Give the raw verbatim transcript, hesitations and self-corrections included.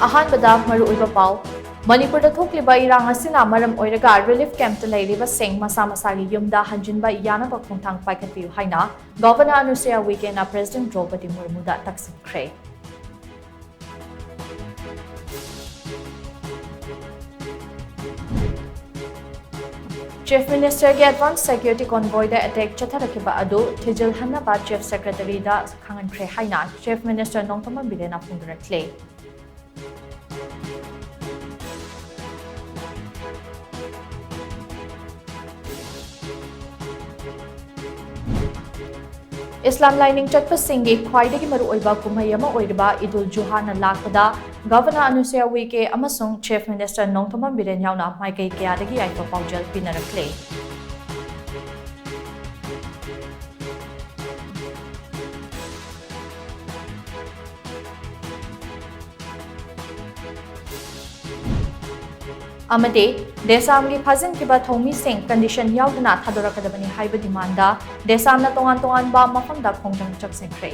ꯑꯍꯥꯟꯕꯗ ꯃꯔꯨꯑꯣꯏꯕ ꯄꯥꯎ꯫ ꯃꯅꯤꯄꯨꯔꯗ ꯊꯣꯛꯂꯤꯕ ꯏꯔꯥꯡ ꯑꯁꯤꯅ ꯃꯔꯝ ꯑꯣꯏꯔꯒ relief camp ꯇ ꯂꯩꯔꯤꯕꯁꯤꯡ ꯃꯁꯥ ꯃꯁꯥꯒꯤ ꯌꯨꯝꯗ ꯍꯟꯖꯤꯟꯕ ꯌꯥꯅꯕ ꯈꯣꯡꯊꯥꯡ ꯄꯥꯏꯈꯠꯄꯤꯌꯨ ꯍꯥꯏꯅ Governor Anusuiya Uike ꯅ President ꯗ꯭ꯔꯧꯄꯗꯤ ꯃꯨꯔꯃꯨꯗ ꯇꯛꯁꯤꯟꯈ꯭ꯔꯦ꯫ Chief Minister ꯒꯤ advance security convoy ꯗ attack ꯆꯠꯊꯔꯛꯈꯤꯕ ꯑꯗꯨ ꯊꯤꯖꯤꯜꯍꯟꯅꯕ Chief Secretary ꯗ ꯈꯪꯍꯟꯈ꯭ꯔꯦ ꯍꯥꯏꯅ Chief Minister ꯅꯣꯡꯊꯣꯝꯕꯝ ꯕꯤꯔꯦꯟꯅ ꯐꯣꯡꯗꯣꯔꯛꯂꯦ꯫ ꯏꯁꯂꯥꯝ ꯂꯥꯏꯅꯤꯡ ꯆꯠꯄꯁꯤꯡꯒꯤ ꯈ꯭ꯋꯥꯏꯗꯒꯤ ꯃꯔꯨꯑꯣꯏꯕ ꯀꯨꯝꯍꯩ ꯑꯃ ꯑꯣꯏꯔꯤꯕ ꯏꯗꯨꯜ ꯖꯨꯍꯥꯅ ꯂꯥꯛꯄꯗ Governor Anusuiya Uike ꯑꯃꯁꯨꯡ Chief Minister ꯅꯣꯡꯊꯣꯝꯕꯝ ꯕꯤꯔꯦꯟ ꯌꯥꯎꯅ ꯃꯥꯏꯀꯩ ꯀꯌꯥꯗꯒꯤ ꯌꯥꯏꯐ ꯄꯥꯎꯖꯦꯜ ꯄꯤꯅꯔꯛꯂꯦ꯫ ꯑꯃꯗꯤ ꯗꯦꯁꯥꯝꯒꯤ ꯐꯥꯖꯤꯟꯈꯤꯕ ꯊꯧꯃꯤꯁꯤꯡ condition ꯌꯥꯎꯗꯅ ꯊꯥꯗꯣꯔꯛꯀꯗꯕꯅꯤ ꯍꯥꯏꯕ demand ꯗ ꯗꯦꯁꯥꯝꯅ ꯇꯣꯉꯥꯟ ꯇꯣꯉꯥꯟꯕ ꯃꯐꯝꯗ ꯈꯣꯡꯖꯪ ꯆꯪꯁꯤꯟꯈ꯭ꯔꯦ꯫